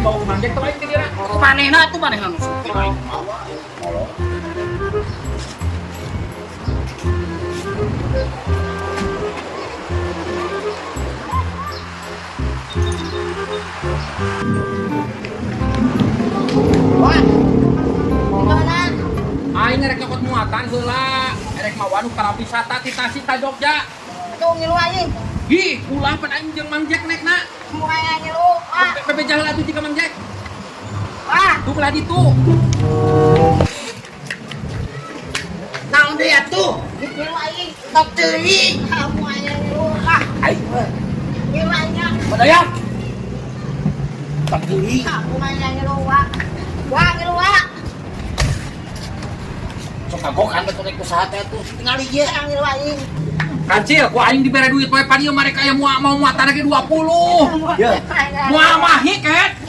Dibawa ku Mang Jack teh aing ke dia. Ku manehna atuh, manehna nu supir, aing mawa. Molor. Wah. Gimana? Aing rek nyokot muatan heula, erek mawa nu para wisata ti Tasik ka Jogja. Tuh ngilu aing. Ih, ulah pan aing jeung Mang Jack nekna. Mukanya ngilu. Wah. Pepe jalan atuh jika Mang Jack. Wah. Tuh belah ditu. Naon deui atuh? Ngilu aing. Tok teuing. Kamu aing ngilu. Ah. Aing. Ngilu aing. Padaya. Tok teuing. Kamu aing ngilu wah. Wah ngilu wah. Sok kagokan betul rek usaha teh atuh. Tingali ieu. Ngilu aing. Kancil, ku aing dibere duit poe padieu mereka aya mau muatan lagi 20. Ya. Moal mahi ket.